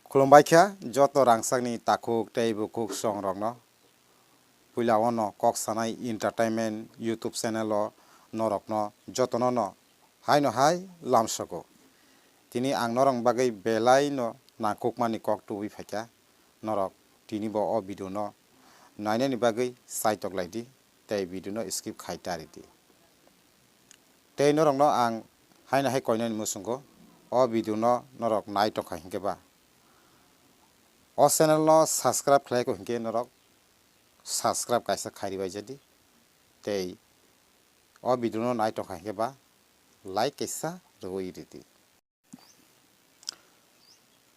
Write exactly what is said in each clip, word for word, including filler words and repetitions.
Khulumbai kha joto rangchakni takhuk tei bukhuk songrokno. Puila ono Kok Sanai Entertainment YouTube channel o norokno jotono no haino hai lamsogo. Tini ang norokni bagwi belai no nangkukmani kok tubui phaikha. Norok tini bo o video no nainani bagwi chaitok lai di tei video no skip khai ta ri di. Tei norokno ang haino hai koinani muchungo o video no norok nai tongkha hinkhe ba, o channel no subscribe khlai kho hinkhe norok subscribe kaisa khai ribai jadi tei o video no nai tongkha hinkhe ba like kaisa rwui ridi.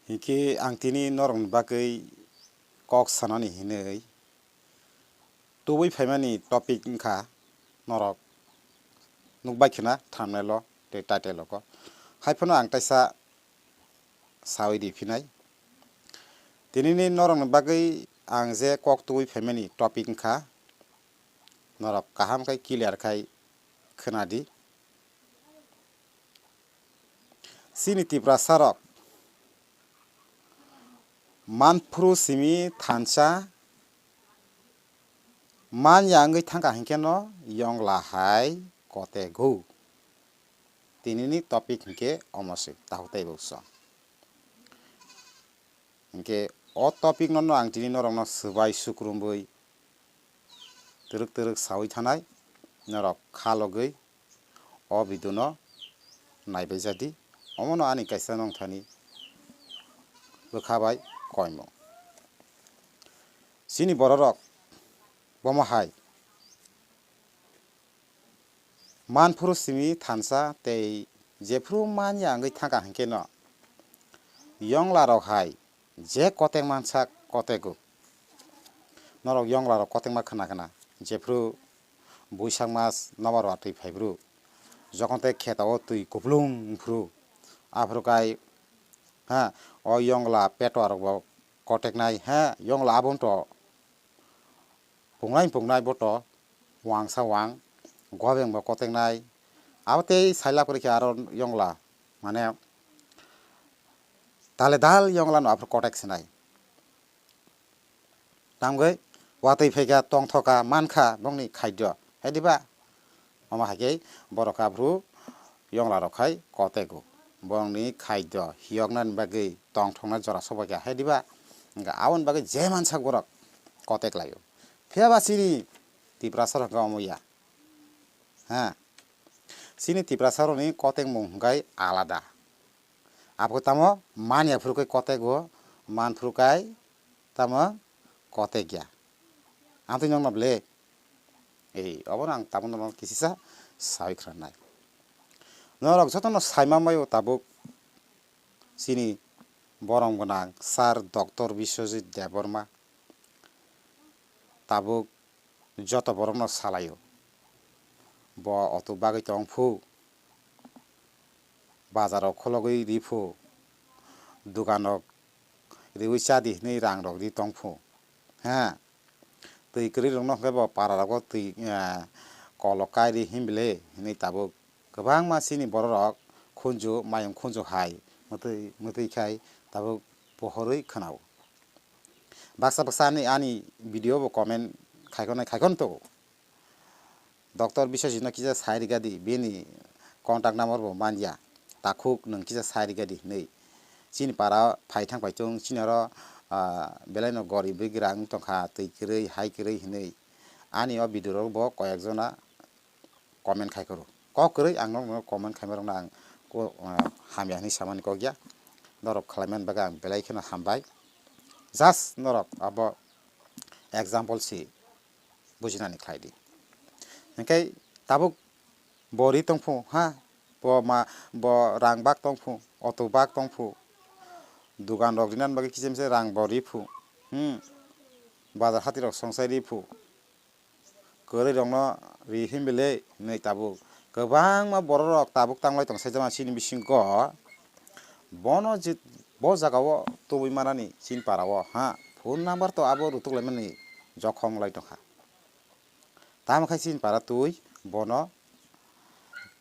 Hinkhe ang tini norokni bagwi kok sanani hinwi tubui phaimani topic wngkha norok nukbai khna thumbnail o tei title o ko. Haiphano ang taisa sawi di phinai. Tinini norokni bagwi ang je kok tubui phaimani topic wngkha norok kaham khai clear khai khna di. Chini Tiprasa rok manphuru simi thansa man ya wngwi thangkha hinkhe no yongla hai kotegu. Tinini topic hinkhe omo se takhuk tei bukso. Hinkhe o topic no, no ang tini norokno swbai sukrumwi twrwk twrwk sawi thanai, norok kha logwi o video no naibai jadi. Omono ani kaisa nongthani bwkha bai koimung. Chini bororok bomo hai manphuru simi thansa tei jephru man ya wngwi thangkha hinkhe no yongla rok hai je kotek mansa kotegu. Norok yongla rok kotekma khna khna jephru Buisak mas nobar watwi phaiphru, jokhon tei kheto o twi kuplung wngphru, aphuru kai, ha, o yongla petwa rok bo koteknai, ha, yongla aboni to pungnai pungnai bo to wangsa wang, gobeng bo koteknai, abo tei sailap kwrwi khe aro yongla, mane, dale dal yongla no aphuru kotek sinai. Tamgwi watwi phaikha, tongthoka, mankha bongni khaido, hai diba? Omo hai khe borok aphuru yongla rok khai kotego. Borokni khaido hiyoknani bagwi tongthokna jora sobaikha, hai diba? Wngkha aboni bagwi je mansak borok kotek laio. Phiya ba chini Tiprasa rok wngkha omo ya. Ha? Chini Tiprasa rokni kotek mung hwnkhe alada. Abo tamo man ya phuru khe kotek o, man phuru kai tamo kotek ya. Ang twi nokno ble. Ei, obono ang tabuk norok kisisa sawi khwrwng nai. Norok jotono sai manbai o tabuk chini borom gwnang Sir Doctor Biswajit Debbarma. Tabuk joto borokno salaio. Bo oto bagwi tong phu, bazaro khologwi ri phu, duganok riwi cha di hinwi rang rok ri tong phu. Ha? Twi kwrwi rokno hwnkhe bo para rogo twi, eh, kolo kai ri himble hinwi tabuk kwbangma chini borok rok khunju mayung khunju hai mwtwi, mwtwi khai tabuk pohorwi khwnao. Baksa baksa ani, ani video bo comment khaikonai khaikon to. Doctor Biswajit no kisa sai riga di, bini contact number bo manya. Takhuk nwng kisa sai riga di hinwi. Chini para phai thang pai tung, chini oro, ah, belai no gorib ri gra wng tongkha, twi kwrwi, hai kwrwi hinwi. Ani o video rok bo koyek jona comment khai koro. Kok kwrwi ang norokno comment khaima rokno ang ko, ah, hamya hinwi samani kok ya. Norok khlaiman bagwi ang belai kheno hambai. Just norok abo example si bujinani khlai di. Hingke tabuk bo ri tong phu, ha? Bo ma, bo rang bak tong phu, auto bak tong phu. Dugan rok rinan bagwi kisa misa rang bo ri phu. Hmm. Bazar hati rok songsai ri phu. Kwrwi rokno ri himbilei hinwi tabuk kwbangma borok rok tabuk tanglai tong sai jama chini bisingo bono je bo jaga o tubui manani chini para o ha phone number to abo rutuk laimani jokhong lai tongkha. Tamo khai chini para twi bono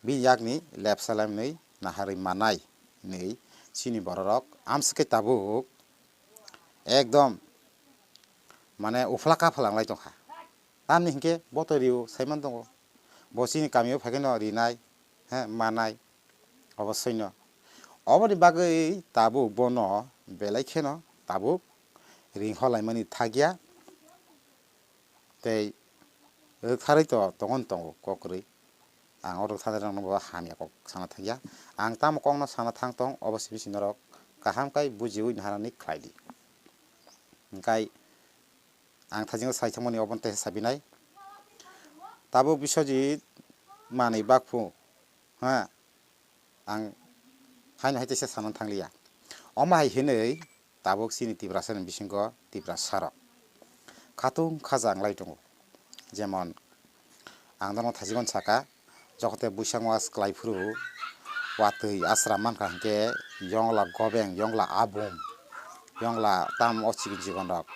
bini yakni lepsa laimani naharwi manai hinwi chini borok rok amswk khe tabuk ekdom mane uphla kaphla wnglai tongkha. Tamni hinkhe bo to rio saiman tongo. Bo chini kamio phaikheno rinai, he, manai, obosoino. Oboni bagwi tabuk bono belai kheno tabuk ringkholaimani thakya. Tei rwktharwi to tongon tongo kok kwrwi. Ang o rwktharwi rokno bo hamya kok sana thangya. Ang tamo kokno sana thang tong, obo simi simi norok kaham kai bujiwi naharani khlai di. Hwnkhe ang thajingo sai thangmani obono teisa sabinai. Tabuk Biswajit manwi bakphu, ha, ang haino hai teisa sana thangliya. Omo hai hinwi tabuk chini Tiprasani bisingo Tiprasarok khatung khaja wnglai tongo. Jemon, ang norok thajikmani saka, jokote buisang was kwlai phuru watwi aswram mankha hinkhe yongla gobeng, yongla abum, yongla tam o chikon chikon rok,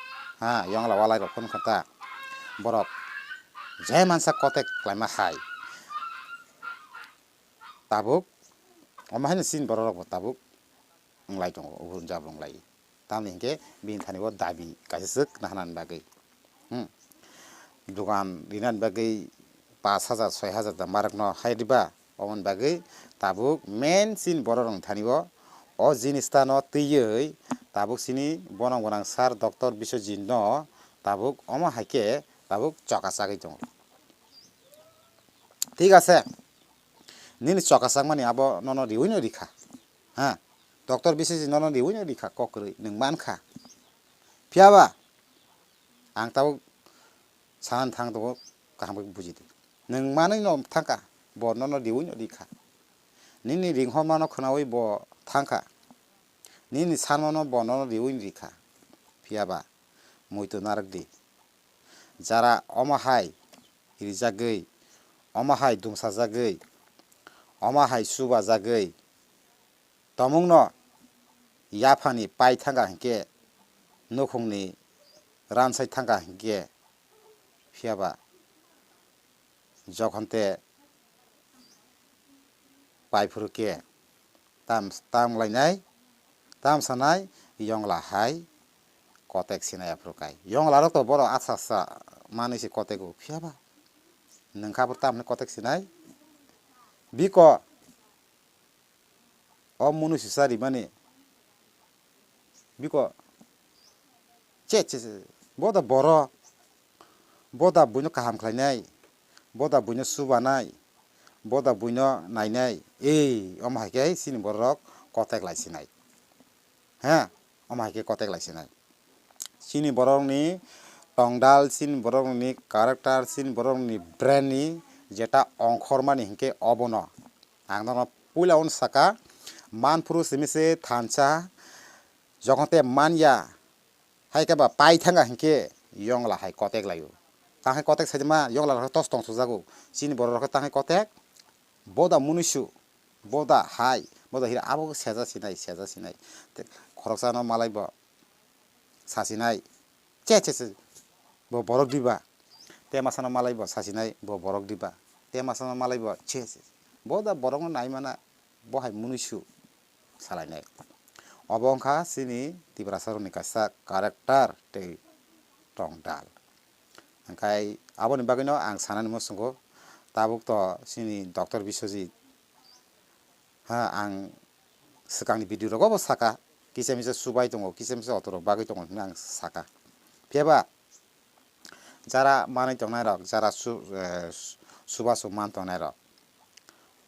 ha, yongla walai rok phunukha ta, borok je mansa kotek kwlaima hai. Tabuk omo haino chini borok rok bo tabuk wnglai tongo, ubun jabra wnglai. Tamni hinkhe bini thani o dabi kaisa swk naharnani bagwi. Hmm. Dogan rinani bagwi pash hajar, soi hajar da marokno hai diba? Oboni bagwi tabuk main chini borok rokni thani o, o jinis tano twiwi tabuk chini bono gwnang sir Doctor Biswajit no tabuk omo hai khe tabuk choka chagwi tongo. Thik ase, nini choka chakmani abo nono riwi no rikha. Ha, Doctor Biswajit nono riwi no rikha, kok kwrwi nwng mankha. Phiyaba ang tabuk sana thang tongo, kaham khe buji di. Nwng manwi no thangkha, bo nono riwi no rikha. Nini ringhormano khwnawi bo thangkha. Nini sanmano bo nono riwi no rikha. Phiyaba muitu narwk di. Jara omo hai rijagwi, omo hai dumsajagwi, omo hai chubajagwi tongmungno yaphani pai thangkha hinkhe, nukhungni ransai thangkha hinkhe, phiyaba jokhonte pai phuru khe tam, tam lainai, tam sanai, yongla hai kotek sinai aphuru kai. Yongla rok to borok asa sa manwi se kotego, phiyaba nwng kha bo tam hinwi kotek sinai? Biko o mwnwi sisa rimani. Biko che, che, che, bo da borok, bo da buino kaham khlainai, bo da buino chubanai, bo da buino nainai. Ei, omo hai khe chini borok kotek lai sinai. He, omo hai khe kotek lai sinai. Chini borokni tongdal, chini borokni character, chini borokni brain ni jeta ongkhormani hinkhe obono. Ang nono puila uno saka, manphuru simi se thansa, jokhon te manya, hai khe ba pai thanga hinkhe yongla hai kotek laio. Tang hai kotek saima yongla rok tos tong sujago. Chini borok rok tang hai kotek, boda munuisu, boda hai, boda hira abo seja sinai, seja sinai. Te khoroksa no malai bo sasinai, che, che, che, bo borok diba? Te masano malai bo sasinai, bo borok diba? Te masano malai bo, che, che, bo da borokno nai mana, bo hai munuisu salainai. Obo wngkha chini Tiprasa rokni kaisa character tei tongdal. Hwnkhe aboni bagwino ang sanani muchungo, tabuk to chini Doctor Biswajit, ha, ang swkangni video rogo bo saka, kisa misa chubai tongo, kisa misa otorok bagwi tongo hinwi ang saka. Phiyaba jara manwi tongnai rok, jara chu-, eh, chubachu man tongnai rok,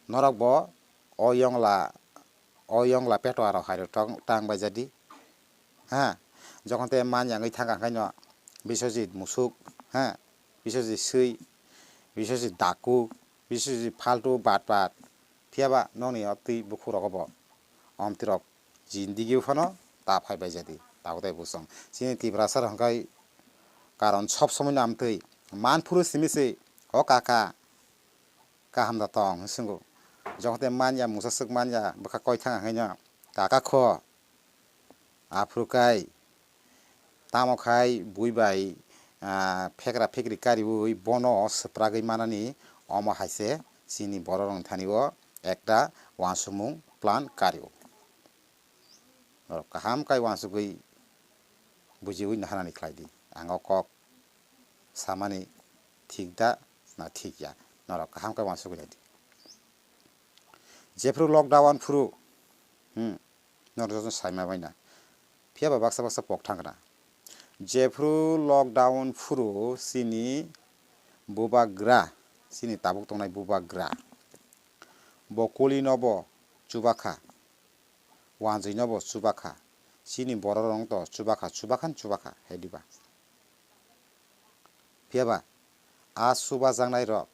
norok bo o yongla, o yongla petwa rok hai rok tong-, tang bai jadi. Ha, jokhon te man yangwi thangkha khaino Biswajit musuk, ha, Biswajit swi, Biswajit daku, Biswajit faltu bat bat. Phiyaba nokni o twi bukhuk rogo bo omtwi rok jindigi phano ta phai bai jadi. Tabuk tai busong. Chini Tiprasa rok hwnkhe karon sob somoi no amtwi man phuru simi se, "O kaka, kaham da tong?" hwnwi swngo. Jokhon te man ya, musa swk man ya, bwkha koi thang khaino, "Kaka kho." Aphuru kai tamo khai bui bai, ah, phekra phekri kariui bono swpragwi manani, omo hai se chini borok rok thani o ekta uansukmung plan kario. Borok kaham kai uansugwi bujiwi naharnani khlai di. Ang o kok samani thik da na thik ya, norok kaham khe uansugwi nai di. Jephru lockdown phuru, hmm, norok joto saima baina. Phiya ba baksa baksa pok thang khna. Jephru lockdown phuru chini bubagra, chini tabuk tongnai bubagra, bo kuli no bo chubakha, wanjwi no bo chubakha, chini borok rok to chubakha, chubakha, chubakha, hai diba. Phiya ba, a chubajaknai rok,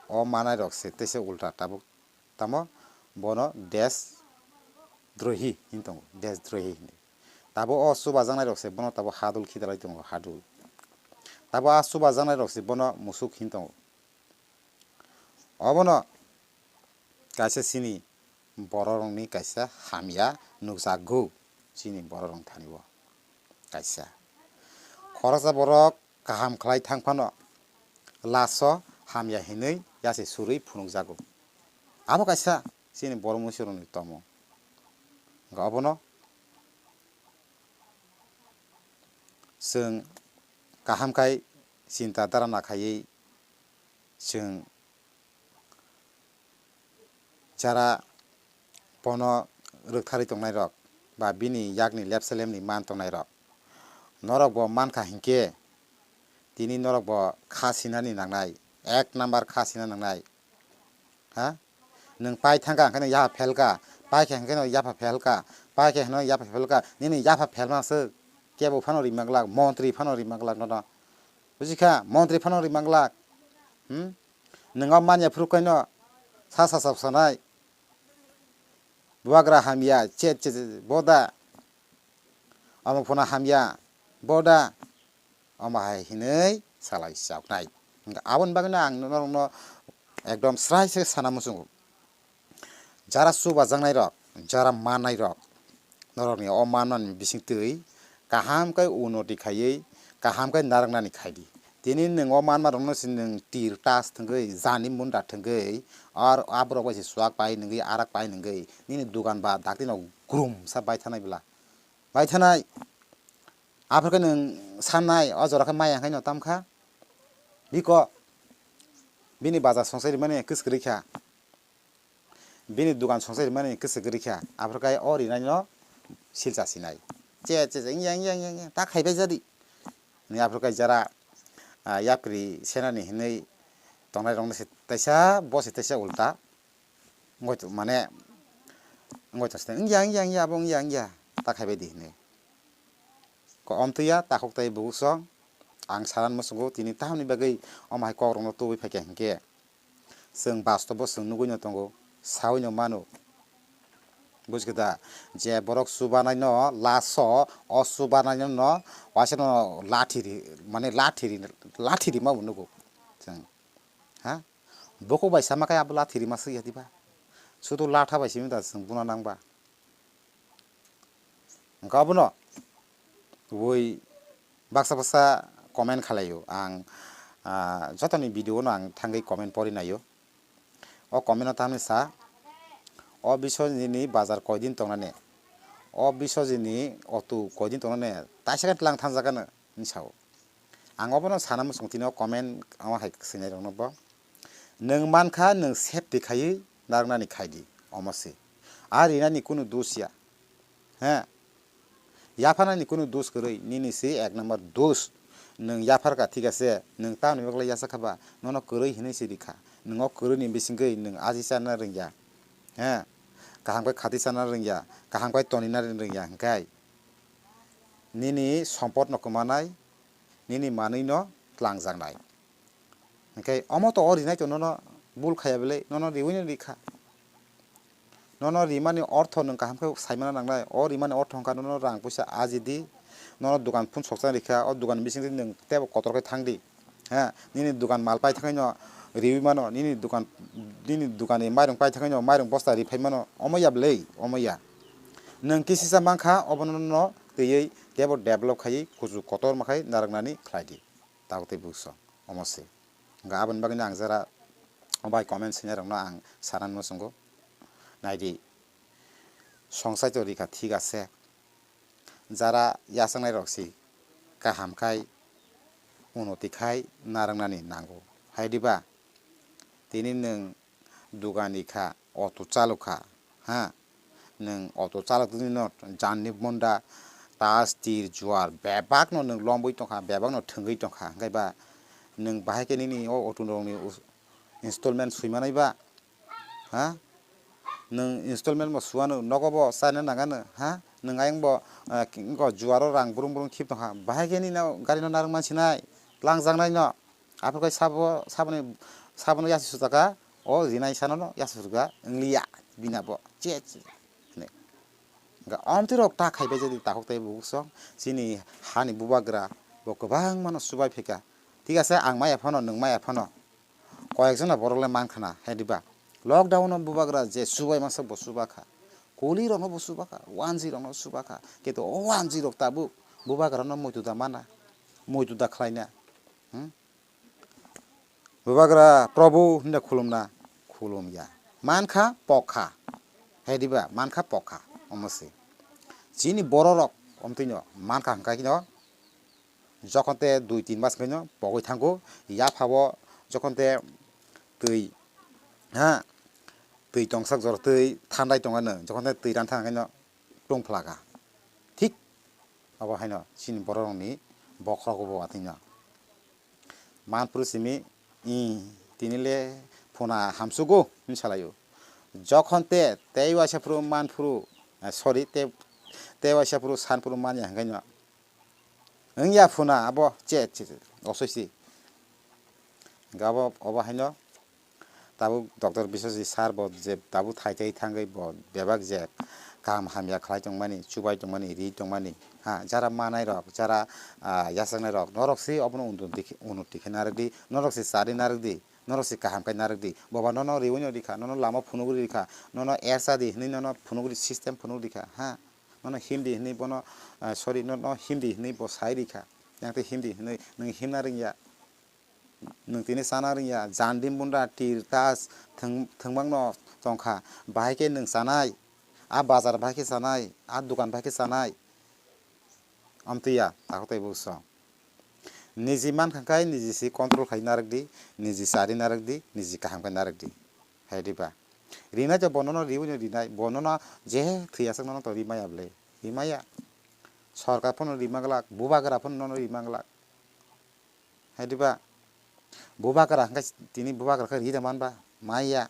o manai rok se teisa ulta tabuk tamo bono desh drohi hin tongo, desh drohi hinwi. Tabo o chubajaknai rok se bono tabo hadul khidalai tongo, hadul. Tabo a chubajaknai rok se bono musuk hin tongo. Obono kaisa chini bororokni kaisa hamya nukjago, chini bororokni thani o kaisa. Khoroksa borok kaham khlai thang phano last o hamya hinwi yasi surwi phunukjago. Abo kaisa chini borok muisurokni tomo. Hwnkhe obono chwng kaham khai chinta dharana khaiwi chwng jara bono rwktharwi tongnairok ba bini yakni lepselemni man tongnairok, norok bo mankha hinkhe tini norok bo kha sinani nangnai, ek number kha sina nangnai. Ha? Nwng pai thangkha hwnkhe nwng yapha phelkha, pai khe hwnkhe nwng yapha phelkha, pai khe hwnkhe nwng yapha phelkha, nini yapha phelma swk kebo phano rima glak, montri phano rima glak nono. Buji kha? Montri phano rima glak. Hmm? Nwng o manya phuru kaino sa sa sa sanai. Bubagra hamya, chet chet, boda. Omo phano hamya, boda. Omo hai hinwi salai choknai. Hwnkhe aboni bagwino ang norokno ekdom srai se sana muchungo. Jara chubajaknai rok, jara mannai rok, norokni o mannani bisingtwi kaham khe unoti khaiwi, kaham khe narwknani khaidi. Tini nwng o manma rokno se nwng tir tas thwngwi, jani munda thwngwi, ar aborok bai se chuak pai nungwi, arak pai nungwi, nini dugan ba dakti no grum sa bai thanai bwla. Bai thanai. Aphuru khe nwng sannai, o jora khe maya hwnkhai no tam kha. Biko, bini bazar songchai rimani kwswk kwrwi kha. Bini dukan songchai rimani kwswk kwrwi kha. Aphuru khe o rinai no silcha sinai. Che, che, che, wngya, wngya, wngya, wngya. Ta khaibai jadi. Ni aphuru khe jara, ah, yapri senani hinwi tongnai rokno se teisa, bo se teisa ulta. Wngoi to, mane, wngoi to site, wngya, wngya, wngya, abo wngya, wngya, ta khaibai di hinwi. Ko omtwiya, takhuk tai bubuksong, ang saran muchungo, tini tahamni bagwi omo hai kokrokno tubui phaikha hinkhe, chwng bastobo chwng nugwino tongo, sawino mano. Bujikha da, je borok chubanaino last o, o chubanaino no waisa no lathi ri, mane lathi ri, lathi rima bo nugo chwng. Ha? Bukhuk bai sama khe abo lathi rima swi ya diba? Sudu latha bai simi da chwng buna nang ba. Hwnkhe abono ui baksa baksa comment khalai o. Ang, ah, jotoni video no ang thangwi comment pori nai o. O comment no tamni sa, o Biswajit ni bazar koi din tongnani? O Biswajit ni otu koi din tongnani? Taisa khe tlang thangjak ano. Hinwi sao. Ang obono sana muchungo tini o comment omo hai swinai rokno bo. Nwng mankha nwng safety khaiwi narwknani khaidi, omo se. A rinani kunu dos ya. He. Yaphanani kunu dos kwrwi, nini se ek number dos. Nwng yapharkha, thik ase, nwng tamoni bagwi yachak kha ba, nono kwrwi hinwi se rikha. Nwng o kwrwini bisingwi nwng aji chana rwngya. He. Kaham khe khati chana rwngya, kaham khe tonina rwngya hwnkhe. Nini sompotno kwmanai, nini manwino tlangjaknai. Hwnkhe omo to o rinai to nono bul khaiya belai, nono riwino rikha. Nono rimani ortho nwng kaham khe saimana nangnai. O rimani ortho hwnkha nono rang puisa ajidi, nono dukan phun sokchang rikha, o dukan bisingtwi nwng teibo kotor khe thangdi. Ha, nini dukan mal pai thangwi no riwi mano, nini dukan, nini dukan ni mairung pai thangwi no mairung bosta ri phai mano, omo ya belai, omo ya. Nwng kisisa mankha, obono no twiwi teibo develop khaiwi kuchuk kotor ma khai narwknani khlai di. Tabuk tei bukso, omo se. Hwnkha aboni bagwi no ang jara o bai comment sinai rokno ang sanan muchungo. Nai di, songchai to rikha, thik ase. jara yachaknai rok si kaham khai, unoti khai narwknani nango. Hai diba? Tini nwng dugani kha, auto chalok kha, ha? Nwng auto chalok tini no janni bonda, tas, tir, juar, bebak no nwng lombwi tongkha, bebak no thwngwi tongkha. Hwnkhe ba nwng bahai khe nini o auto rokni us-, installment swi manai ba? Ha? Nwng installment bo suwano, nogo bo chana nangano, ha? Nwng ayang bo, ah, ki-, wngkha juaro rang brung brung khip tongkha. Bahai khe nini gari no narwk mansinai, langjaknai no. Aphuru khe sabo, saboni, sabono yasi sujaka, o rinai sano no yasi sujaka, wngliya, bina bo, che, che, hwnwi. Hwnkha amtwi rok ta khaibai jadi takhuk tei bukhuk song, chini hani bubagra bo kwbangma no chubai phaikha. Thik ase, ang maya phano, nwng maya phano. Koyekjona borok le mankha na, hai diba? Lockdown o bubagra je chubai masa bo chubakha. Kuli rokno bo chubakha, wanji rokno chubakha. Kintu o wanji rok tabuk bubagra no muitu da mana, muitu da khlaina. Hmm? Bubagra Prabhu hinda khulumna, khulumya. Mankha pokha. Hai diba? Mankha pokha. Omo se. Chini borok rok omtwino mankha hwnkha kino. Jokhon te dui tin mas khaino pogwi thango, yaphabo jokhon te twi, ha, twi tongsak jora twi thandai tongano, jokhon te twi ran thang khaino tong phlaka. Thik abo haino chini borok rokni bokhorok bo atwino. Manphuru simi, i, tini le phuna hamsugo, hwnwi salaio. Jokhon te, tei waisa phuru manphuru, eh, sorry, te, tei waisa phuru sanphuru manya hwnkhaino. Wngya phuna abo che, che, che, osoisi. Hwnkhe abo, obo haino tabuk Doctor Biswajit sir bo je tabuk thai thai thangwi bo bebak je kaham hamya khlai tongmani, chubai tongmani, ri tongmani, ha, jara manai rok, jara, ah, yachaknai rok, norok se obono unnoti khe, unnoti khe narwk di, norok se chari narwk di, norok se kaham khe narwk di. Boba nono riwi no rikha, nono lama phunugwi rikha, nono ersa di hwnwi nono phunugwi system phunugwi rikha, ha. Nono himdi hwnwi bono, ah, sorry, nono himdi hwnwi bo sai rikha. Yang tei himdi hwnwi nwng himna rwngya. Nwng tini chana rwngya, jandi munda, tir, tas, thwng-, thwngmangno tongkha. Bahai khe nwng chanai, a bazar bahai khe chanai, a dukan bahai khe chanai. Amtwi ya, takhuk tei bukhuk song. Niji mankha khe niji se control khai narwk di, niji chari narwk di, niji kaham khe narwk di. Hai diba? Rinai to bonono riwi no rinai, bonono je thwi aswk nono to rimaya bwle, rimaya. Sorkar phano rima glak, bubagra phano nono rima glak. Hai diba? Bubagra hwnkhe tini bubagra khe rida manba, maya.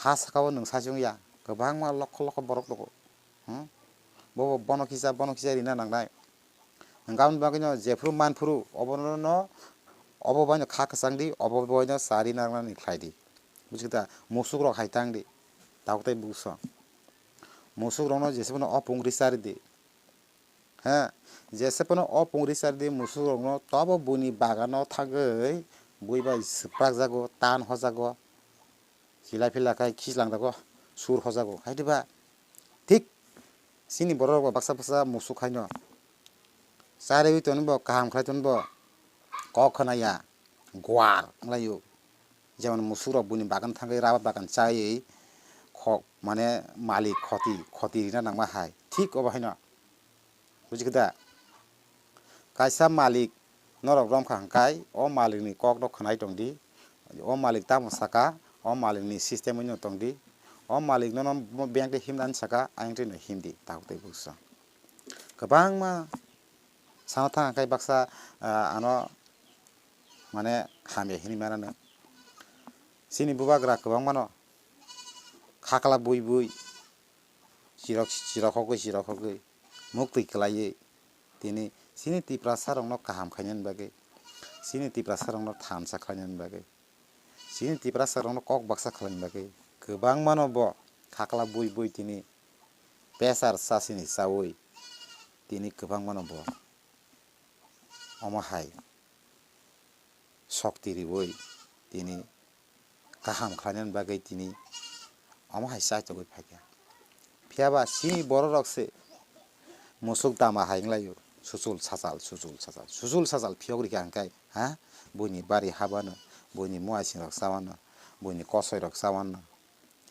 Ha saka o nwng sachung ya, kwbangma lokho lokho borok tongo. Hmm? Bo bo bono kisa, bono kisa rina nangnai. Hwnkhe aboni bagwino jephuru manphuru, obono no, obo baino kha kwchang di, obo baino chari narwknani khlai di. Buji khe da, musuk rok hai tang di, tabuk tei buso. Musuk rokno jesa phano o pungri chari di. He, jesa phano o pungri chari di musuk rokno, tobo buini bagano thangwi bui bai swprak jago, tan hojago, chilai phila khai khichlang jago, sur hojago, hai diba? Thik chini borok rok bo baksa baksa musuk haino chariwi tongwi bo kaham khlai tongwi bo kok khna ya. Guar wnglaio. Jemon musuk rok buini bagan thangwi rabar bagan chaiwi kho-, mane malik khoti, khoti rina nangma hai. Thik obo haino. Buji khe da? Kaisa malik norok romkha hwnkhe o malikni kokno khwnai tongdi. O malik tamo saka, o malikni system wngno tongdi. O malik nono bank twi himnani saka, ayang twi no himdi, takhuk tei buso. Kwbangma sana thang khe baksa, ah, ano mane hamya hinwi manano. Chini bubagra kwbangmano khakla bui bui, chirok, chirok hogwi, chirok hogwi, muktwi kwlaiwi tini chini Tiprasa rokno kaham khainani bagwi, chini Tiprasa rokno thansa khlainani bagwi, chini Tiprasa rokno kok baksa khlainani bagwi kwbangmano bo khakla bui bui tini pressure chasini chaui tini kwbangmano bo omo hai sokti riui tini kaham khlainani bagwi tini omo hai chaichogwi phaikha. Phiyaba chini borok rok se musuk dama hai wnglaio, suchul sachal, suchul sachal, suchul sachal phiyok rikha hwnkhe, ha? Buini bari habano, buini muaising rok chawano, buini kosoi rok chawano,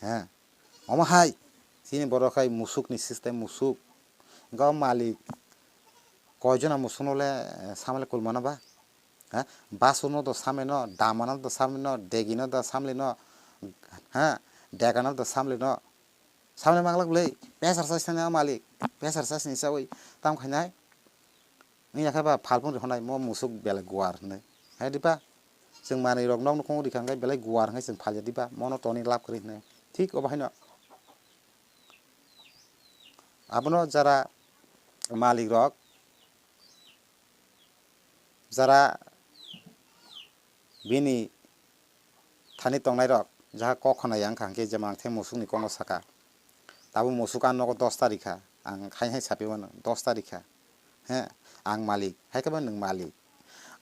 ha? Omo hai Chini borok khai musuk ni system, musuk. Hwnkhe o malik koijona musuk no le, eh, samle kulmano ba? Ha? Basu no do samle no, dama no do samle no, degi no do samle no, ha? Dega no do samle no. Samle manglak le, pesar sa sini o malik, pesar sa sini sawi, tam khainai. Wngya khe ba phalphung rihornai mo musuk belai guar hinwi. Hai diba? Chwng manwi rok nok nukhung rikha hwnkhe belai guar hwnkhe chwng phalya diba? Mono toni lab kwrwi hinwi. Thik obo haino. Abono jara malik rok, jara bini thani tongnai rok, jaha kok khna yang kha hwnkhe jemon ang the musuk ni kokno saka. Tabuk musuk ang nogo dos ta rikha, ang hai hai sapi mano dos ta rikha. He, ang malik, hai khe ba nwng malik.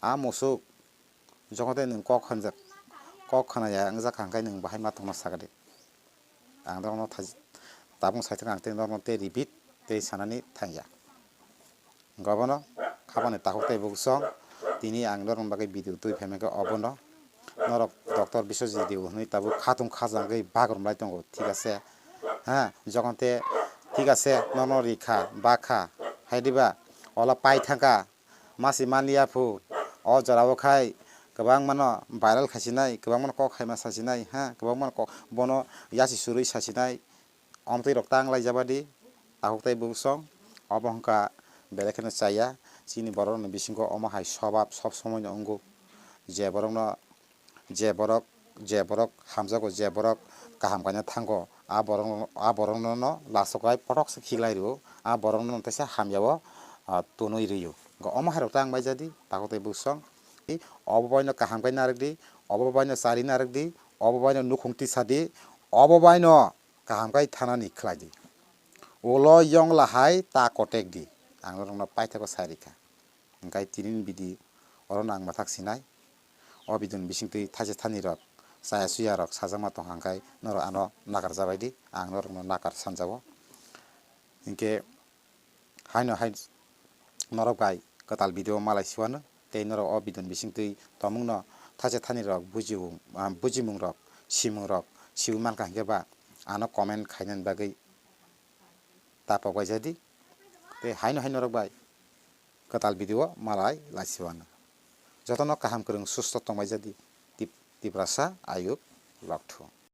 A musuk, jokhon tei nwng kok khanjak, kok khna ya wngjakha hwnkhe nwng bahai ma tongna sakadi. Ang norokno thaj-, tabuk saithok ang tei norokno tei repeat tei sanani thangya. Hwnkhe obono khabani takhuk tei buksong tini ang norokni bagwi video twi phaimani khe obono. Norok Doctor Biswajit Deo hwnwi tabuk khatung khajagwi bagrum lai tongo, thik ase? Ha, jokhon te thik ase, nono rikha, bakha, hai diba? Ola pai thangkha, masi manliya phu, o jorao khai kwbangmano viral khaisinai, kwbangmano kok khaima sasinai, ha, kwbangmano kok, bono yasi surwi sasinai, omtwi rok tang lai jabadi, takhuk tei buksong, obo hwnkha belai kheno chaya, chini borok rokni bisingo omo hai sobab sob somoi no wngo, je borok no, je borok, je borok hamjago, je borok kaham kaina thango, a borok no, a borok no, no last o kai pothok se khiklai rwo, a borok no teisa hamya o, ah, tonwi rwo. Omo hai rok tang bai jadi, takhuk tei buksong, obo bai no kaham kai narwk di, obo bai no chari narwk di, obo bai no nukhung tisa di, obo bai no kaham kai thanani khlai di. Ulo yong lahai ta kotek di. Ang norokno paithago sai rikha. Hwnkhe tinini bidi oro no ang mwthak sinai. O bidini bisingtwi thaisa thani rok, chaya suya rok sajakma tongkha hwnkhe norok ano nakar jabai di. Ang norokno nakar sanjago. Hinkhe haino hai norok bai kwtal video malai siwano tei norok o bidini bisingtwi tongmungno thaisa thani rok bujiwung, ah, bujimung rok, simung rok siwi mankha hinkhe ba ano comment khainani bagwi ta pok bai jadi. Tei haino hai norok bai kwtal video malai lai siwano. Jotono kaham kwrwng susto tongbai jadi. Tip-, Tiprasa ayuk lokthu.